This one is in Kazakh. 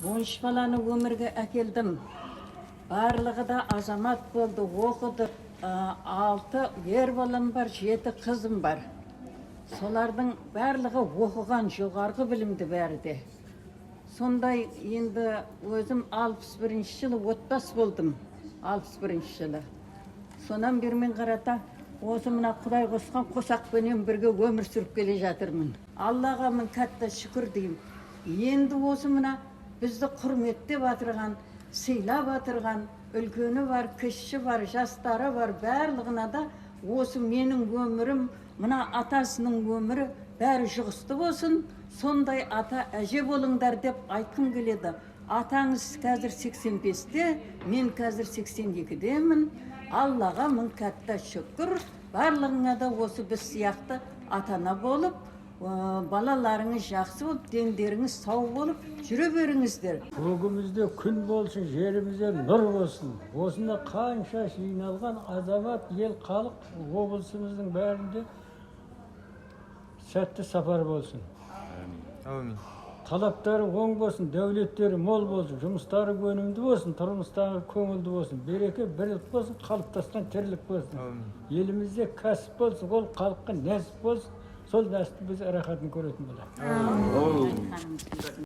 13 баланы өмірге әкелдім. Барлығы да азамат болды, оқыды. Алты ер балам бар, жеті қызым бар. Солардың барлығы оқыған, жоғарғы білімді бәрі де. Сондай енді өзім 61 жылы отбас болдым, 61 жылы. Сонан бермен қарата осы мына Құдай қосқан қосақпенен бірге өмір сүріп келе жатырмын. Аллаға мың катта шүкір деймін. Енді осы мына бізді құрметтеп атырған, сыйлап атырған үлкені бар, кішісі бар, жастары бар, барлығына да осы менің өмірім, мына атасының өмірі бәрі жұғысты болсын, сондай ата әже болыңдар деп айтқым келеді. Атаңыз қазір 85-те, мен қазір 82-демін. Аллаға мың катта шүкір. Барлығыңа да осы біз сияқты ата ана болып, балаларыңыз жақсы болып, дендеріңіз сау болып жүре беріңіздер. Көгімізде күн болсын, жерімізде нұр болсын. Осында қанша жиналған азамат, ел, халық, облысымыздың бәрінде сәтті сапар болсын. Әумин. Талаптары оң болсын, дәулеттері мол болсын, жұмыстары өнімді болсын, тұрмыстары көңілді болсын, береке бірлік болсын, қалыптасқан тірлік болсын. Әумин. Елімізде кәсіп болсын, ол халыққа нәсіп болсын, сол нәсіпті біз рахатын көретін боламыз. Айтқаныңыз келсін.